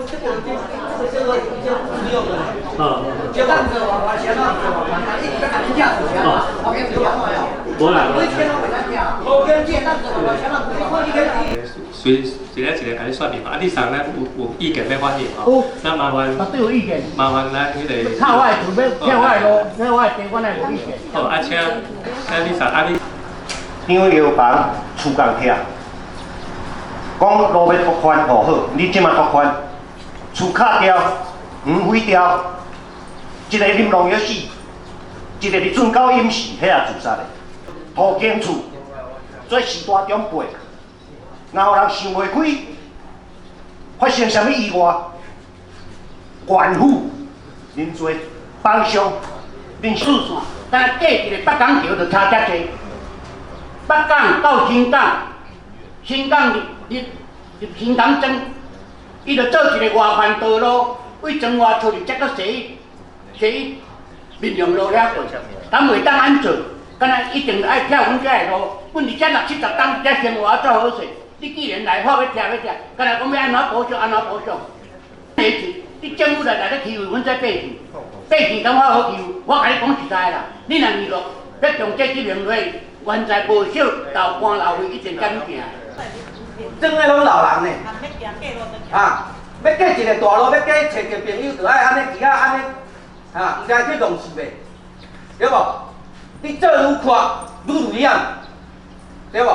這個這個這個使用的。就當做我錢啊，無啦。隨一个一个共你說明啊，你上咱有意見欲反映吼，那麻煩。絕對有意見。麻煩咱彼个。拆我的厝欲拆我的路，拆我的地，我哪會無意見？好，啊，請，請你上啊你。張藥房厝共拆，講路欲拓寬吼好，你這馬拓寬，厝敲掉，園毀掉，一个啉農藥死，一个佇圳溝淹死，彼也自殺的。土建處做序大長輩，若予人想袂開，發生啥物意外，縣府恁做幫相，恁四線，但過一個北港橋就差遮濟。北港到新港，新港入入入新港莊，伊就做一個外環道路，對莊外出去，才閣駛駛民雄路遐過，敢袂當按做？敢若一定愛拆阮遮的路，阮佇遮六七十冬佇遮生活做好勢。你既然來法欲拆欲拆，敢若講欲按怎補償按怎補償？下次你政府來來咧欺負阮這百姓，百姓感覺好欺負？我共你講實在啦，你若二落欲從這執行落，原在無少豆乾老費一定減行。真的攏老人呢，啊，欲過一个大路，欲過揣一个朋友，就愛按呢，伫遐按呢，啊，毋知去弄死袂，對無？你做愈闊，愈危險，對無？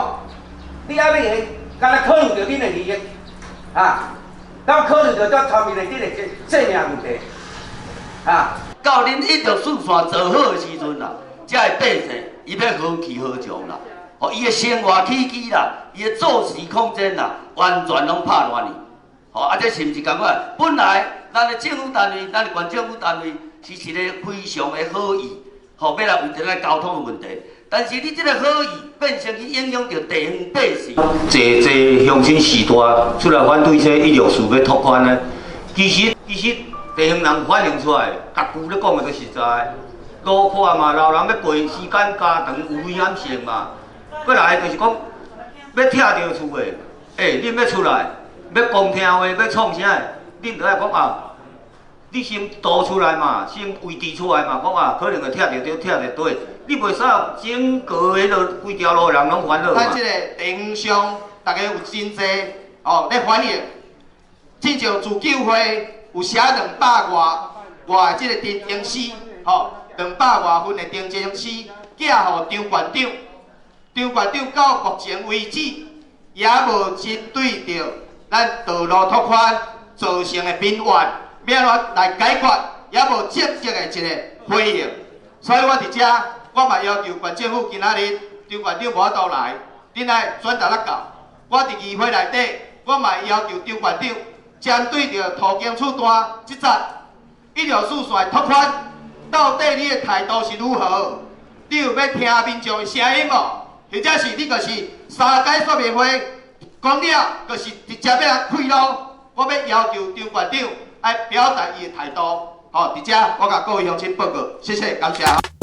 你愛欲用，敢若考慮著恁的利益，啊，敢考慮著這後面的這個生命問題，啊。到恁一條四線做好的時陣啦，這个百姓伊欲何去何從啦？哦，伊的生活起居啦，伊的作息空間啦，完全攏拍亂去。吼，啊，這是毋是仝款？本來咱的政府單位，咱的縣政府單位是一个非常的好意，吼，欲來為著咱交通的問題。但是你這个好意變成去影響著地方百姓。濟濟鄉親序大出來反對這一六四欲拓寬呢，其實地方人反映出來，逐句咧講的都實在。路闊嘛，老人欲過時間加長，有危險性嘛。閣來就是講，欲拆著厝的，欸，恁欲出來，欲講聽話，欲創啥的，恁著愛講啊，你先度出來嘛，先位置出來嘛，講啊，可能會拆著對，拆著對，你袂使整個彼落規條路人攏煩惱嘛。咱這個地方上，逐家有真濟哦咧反映，親像自救會有寫兩百外外這個陳情書，吼，兩百外份的陳情書寄予張縣長，張縣長到目前為止也無針對著咱道路拓寬造成的民怨，欲按怎來解決，也無積極的一個回應。所以我佇遮，我嘛要求縣政府今仔日張縣長無法度來，恁愛轉達來到。我佇議會內底，我嘛要求張縣長針對著土建處段這節一六四線拓寬，到底你的態度是如何？你有欲聽民眾的聲音無？或者是你就是三解說明會講了，就是直接欲來開路？我欲要求張縣長愛表達伊的態度。好，佇遮我共各位鄉親報告，謝謝，感謝。